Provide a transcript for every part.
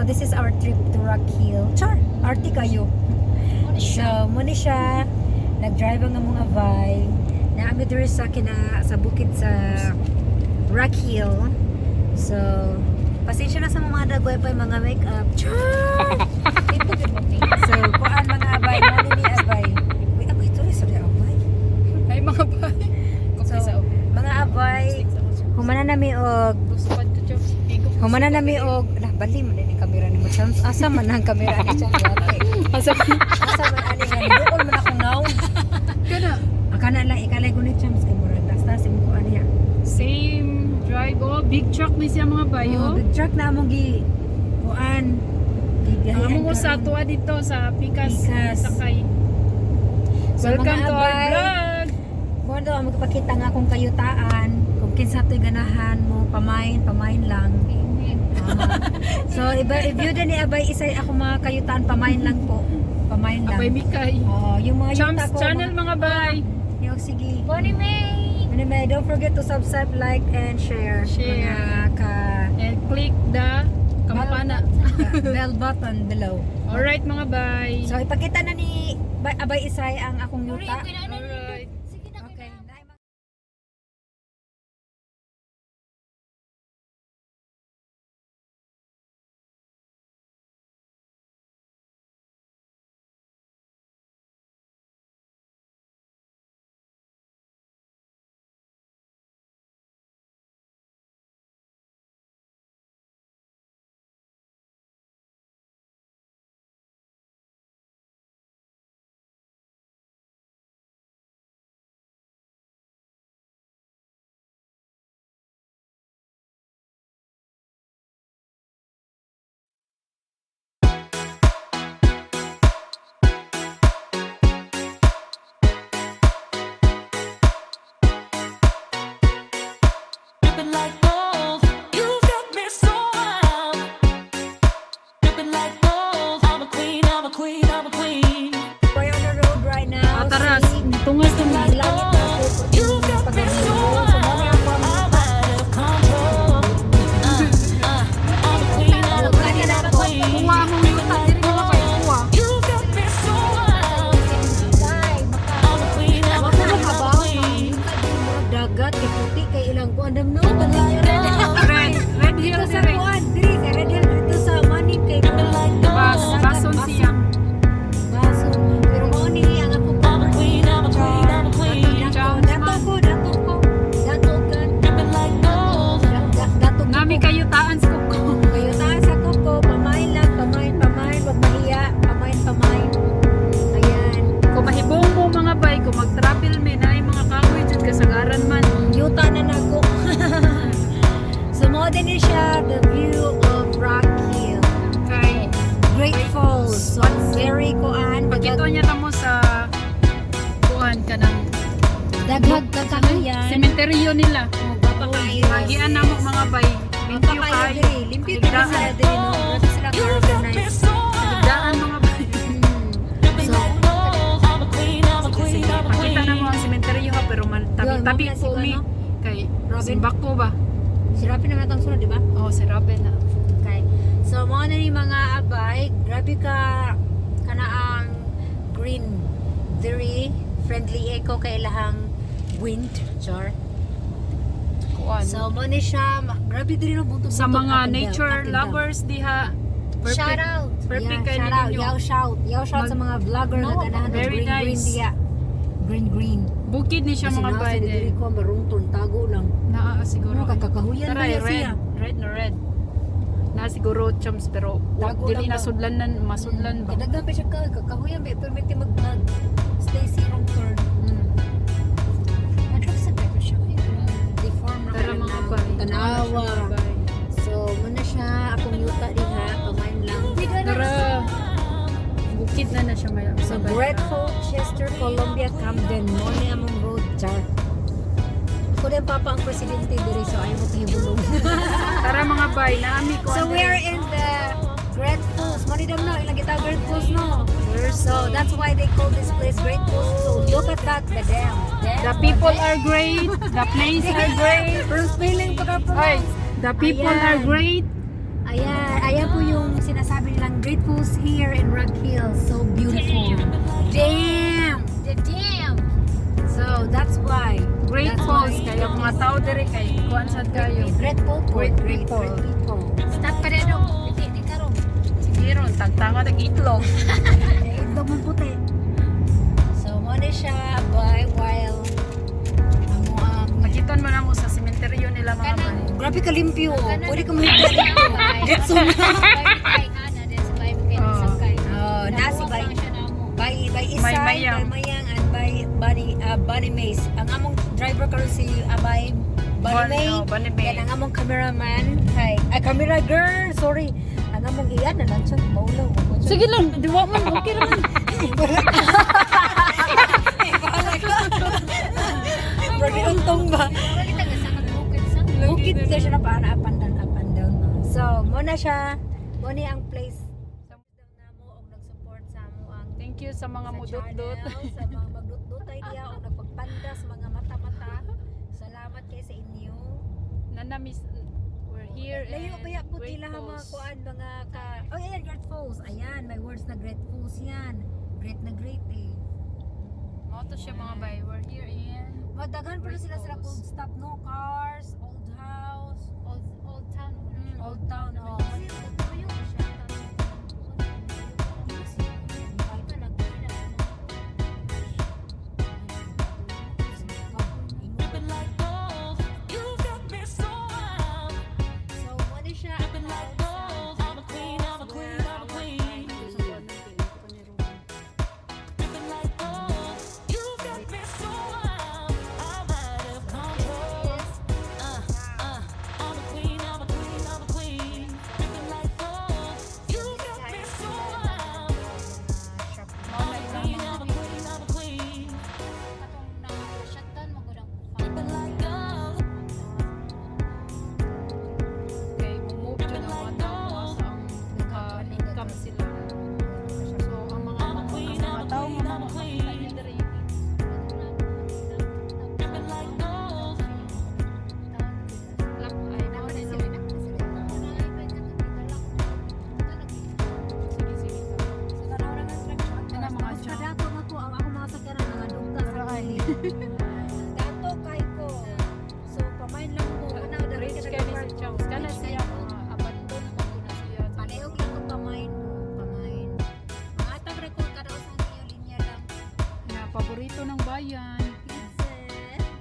This is our trip to Rock Hill. Char! Arte kayo. So, mao ni siya. Nag-drive ang among abay. Naa mi diri sa kina sa bukid sa Rock Hill. So, pasensya na sa mga dagway pa mga makeup. Char! So, kuan mga abay, mao ni abay. Uy, abay to sa abay. Ay, mga bay. So, mga abay, humana nami og humana nami og lah bali man ni kamera ni mo, Chams. Asa man ang kamera ni Chams ate? Asa Asa man ani nga duol man akong naong. kana? Akana lang ikalay ko ni Chams kay murag tas imo ko ani. Same drive, oh, big truck ni siya, mga bay, Oh, oh. big truck na among gi kuan. Ang among ko sa tuwa dito sa Pikas, Pikas. Sakay. So, Welcome mga to our abay, vlog. Mo daw ang magpakita nga akong kayutaan kung kinsa to'y ganahan mo pamain, pamain lang. Ah. So iba i-view din ni abay isay ako mga kayutaan, pamain lang po. Pamain lang. Abay Mikay. Oh, yung mga Chams yuta ko. channel, mga bay. Yung sige. Bonnie May! Anyway, don't forget to subscribe, like, and share. Share. Mga ka And click the kampana. Bell button below. Alright, mga bay. So ipakita na ni Abay Isay ang akong yuta. Alright. Sige na. Okay. Dripping like gold. You got me so wild. Dripping like gold. I'm a queen, I'm a queen, I'm a queen. We're on the road right now. Ah, tara, See? tungas na Ang langit na po. You got me so wild. I'm out of control. I'm a queen, I'm a queen, I'm a queen. Kuha mong yuta diri, mga bay, kuha. You got me so wild. I'm a queen, I'm a queen, I'm a queen. Dagat kay puti kay ilang kuan dam no. Red, Red Hill Dito sa dire. kuan diri sa Red Hill dito sa Manip kay Bas, bason siya. Baso. Pero mao ni ang akong I'm a queen, I'm a queen, I'm a queen. Dato ko, dato ko. Dato kan. Dripping like gold. Dato ko. Nami kayutaan sa kuko. Kayo tayo sa kuko, pamain lang, pamain, pamain, wag mahiya, pamain, pamain. Ayan. Kung mahibong mo, mga bay, kung mag-travel mi na mga kahoy jud kasagaran man. Yuta na nako. So mao din ni siya the view of Rock Hill. Kay Great Falls. So very kuan, pagkito daghag niya kamo sa kuan kanang daghag kakahuyan. sementeryo nila. Oh, gwapa kayo. Magian namo, mga bay. Gwapa Thank you kayo kayo. diri. Limpyo kaayo sila diri no. Grabe sila You got me ka-organized. so wild. Daan, mga bay. Dripping So, like gold. I'm a queen, I'm a Sige, queen, sige. I'm a Pakita na queen. mo ang sementeryo ha, pero man, tabi Yun, tabi mamaya po si mi ano? kay Robin? Simbako ba? Si Rafi naman atang sunod, di ba? Oh, si Robin na. Okay. So, mga na ni mga abay, grabe ka kana ang green, very friendly eco kay ilahang wind, char. Kuan. So, mo ni siya, grabe diri no buntot Sa mga nature lovers diha. Perfect. Shout out! Perfect Yeah, kay shout out, ninyo. yaw shout, yaw shout sa mga vlogger nga ganahan og Very green green nice. diya. Green green. Bukid ni siya, Kasi mga nasa bay. diri ko marungton tago lang. Naa siguro. Ano kakakahuyan Tara, ba red. siya? Red na red. Na siguro, chums, pero Tago dili lang na daw. sudlan na masudlan ba? Kadaghan pa siya ka kakahuyan ba permit mag mag stay si wrong turn. Madrop sa pero siya. Deform na Tara, kayo mga na. bay. Tanawa. Mga bay. So, muna siya, akong yuta diha, pamain lang. Tara. Bukid na na siya may So, mga bay. Great Falls, Chester, Columbia, Camden, mo ni among road, char. Ako din papa ang presidente diri, so ayaw mo kahibulong. Tara, mga bay, naami ko. So, we are in the Great Falls. Manidam no, ilang kita Great Falls no. So, that's why they call this place Great Falls. So, look at that, the dam. The people are great, the place are great. Pero spelling pagka Ay, the people Ayan. are great. Ayan, ayan po yung sinasabi nilang Great Falls here in Rock Hill. So beautiful. Damn! The dam. So that's why. Great That's Falls why. kayo mga tao diri kay kuan sad kayo. Grateful po. Great Great, people. great people. Stop pa rin dong. Hindi, di karon. Sige ron, tagtanga tag itlog. Eh, itlog mong puti. So, mo na siya by while amo ang Nakitan mo na mo sa sementeryo nila, mga Kanang- bay. Grabe ka limpyo. Kanang- Pwede ka mahigpit dito. Getso na. Oh. Oh, nasi bay. By Isay, May Mayang. by Mayang, and by Bunny Mays. Ang among driver karon si by Bunny May. Oh, Bunny May. Yan ang among cameraman. Hi. Ay, camera girl. Sorry. Ang among iyan na lang siya. Maulaw. Sige lang, di wa man okay ra man. Brody, untong ba? Bukid na siya na paana up and down, up and down. So, mo na siya. Mo ni ang place. Sa namo og nag-support sa amo ang Thank you sa mga sa mudot-dot. channel, sa mga magdutdutay diya o nagpagpanda sa mga mata-mata. Salamat kay sa inyo. Nanamis, we're here Layo in pa ya po Great tila mga Falls. kuan mga ka. Oh, ayan, Great Falls. Ayan, may words na Great Falls yan. Great na great eh. Mao to siya, mga bay. We're here in Madaghan pero Great sila sila Falls. cold stop, no cars, old house, Old town. old town, oh. Dripping like gold. You got me so wild. So, mo ni siya. Dripping like gold. I'm a queen, I'm a queen, I'm a queen. Dripping like gold. You got me so wild. I'm out of control. I'm a queen, I'm a queen, I'm a queen. Dripping like gold. You got me so wild. I'm a queen, I'm a queen, I'm a queen. Dripping like gold. Kay move jud ang mga tao sa ang income sila. So ang mga I'm a queen, ang I'm mga a tao queen, nga I'm a mga queen. makita diri. Dripping like gold. Lap ay mao na sila. Sige sige. Kana mga junk. Kadato nga ko ang akong mga sakyanan nga dugta sa gilid. Dato kay ko. So pamain lang ko kana diri Rich ka kay ni si nag-park. Chunks. Kana siya mga abandon na man na siya. Palehog lang ko pamain mo, pamain. Mga atag ra ko kada usa niyo linya lang. Na paborito ng bayan. Pizza.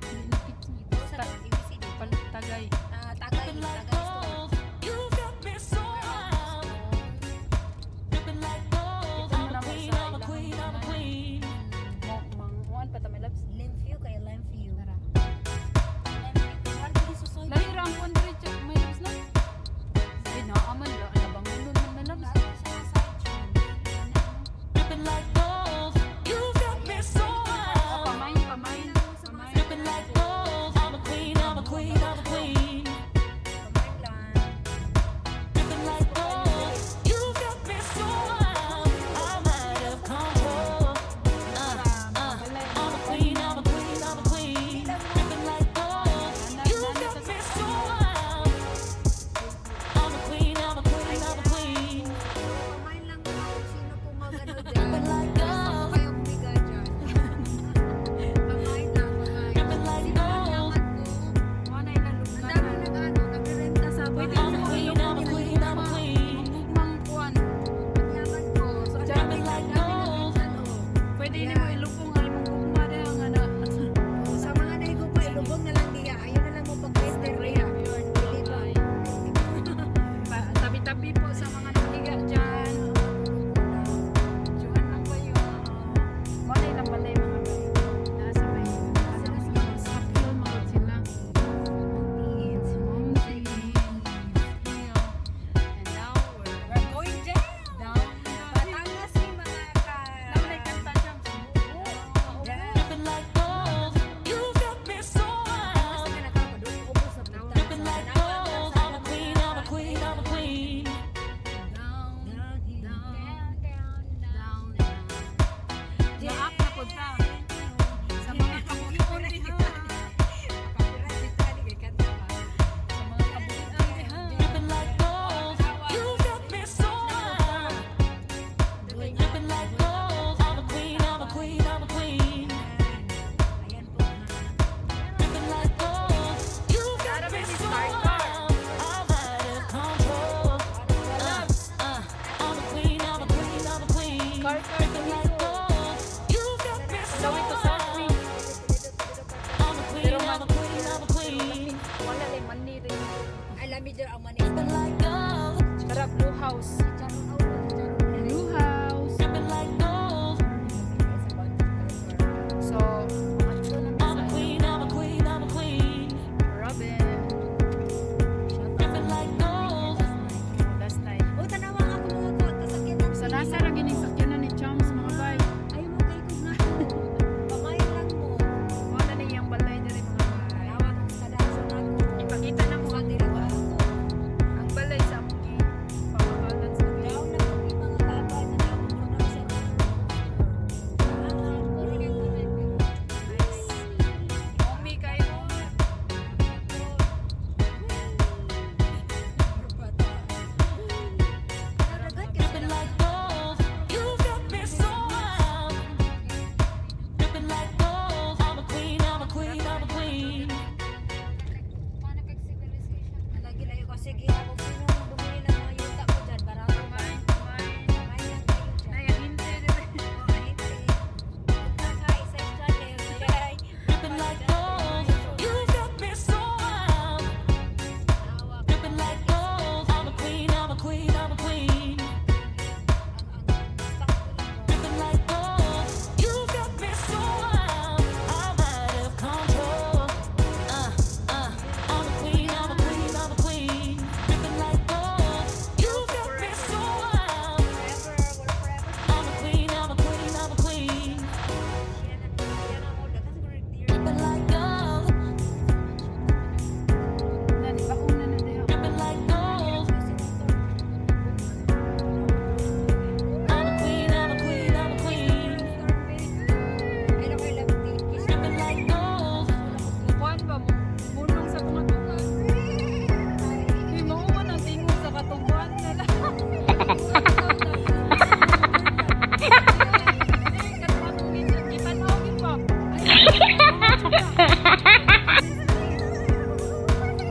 Hindi na pizza. Sa ABC dito. Tagay. Ah, tagay, Dripping like tagay store. gold. You got me so wild. Dripping like gold. Kita mo I'm na a mo queen, sa I'm a ilang queen, I'm a queen. Mo manghuan pa ta may labs. Limfew kay Limfew. Lahi ra ang kuan diri Chunk. May labs na. Ay naaman ra nabangunon man may labs. Dripping like gold. You got me so wild. Pamain, pamain, pamain. Dripping like gold. I'm a queen, I'm a queen, I'm a queen. Pamain lang. Dripping like gold. You got me so wild. I'm out of control. I'm a queen, I'm a queen, I'm a queen. Dripping like gold. You got me so wild. I'm a queen, I'm a queen, I'm a queen. Pamain lang ko kung sino po mag-ano dyan. Dripping like gold. Kayo humiga dyan. Pamain lang, pamain. Dripping like gold. Mao na ilang Ang lugar. dami nag-ano, nagre-renta sa Pwede bahay. I'm a queen, I'm a queen, I'm a queen. Gugmang kuan. Ang yaman ko. So, ang dami Dripping like ang dami gold. nag-rental, oh. Pwede nimo ilupong ang imong gugma diha nga na. Sa mga nahigo pa, ilubong na lang diya. Ayun na lang mo pag-renter diya. Dili ba? Tabi-tabi po sa mga naghiga dyan. Juan lang kayo. Mao na ilang balay, mga bay. Nasa may sa hill mga sila. Mountains. Hill. And now we're We're going down. down. Batangas ni mga ka. Now may kanta dyan.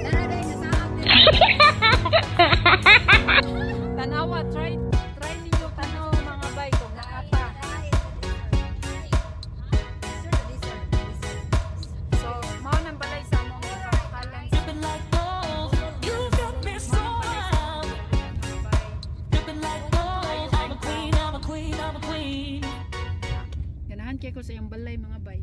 Tara dai nasaag din. Tanawa, try try ninyo tanaw, mga bay, kung naa pa. So, mao nang balay sa among gipamakalan sa Dripping like gold. You got me so wild. mga bay. Dripping like gold. I'm a queen, I'm a queen, I'm a queen. Ganahan kay ko sa iyang balay, mga bay.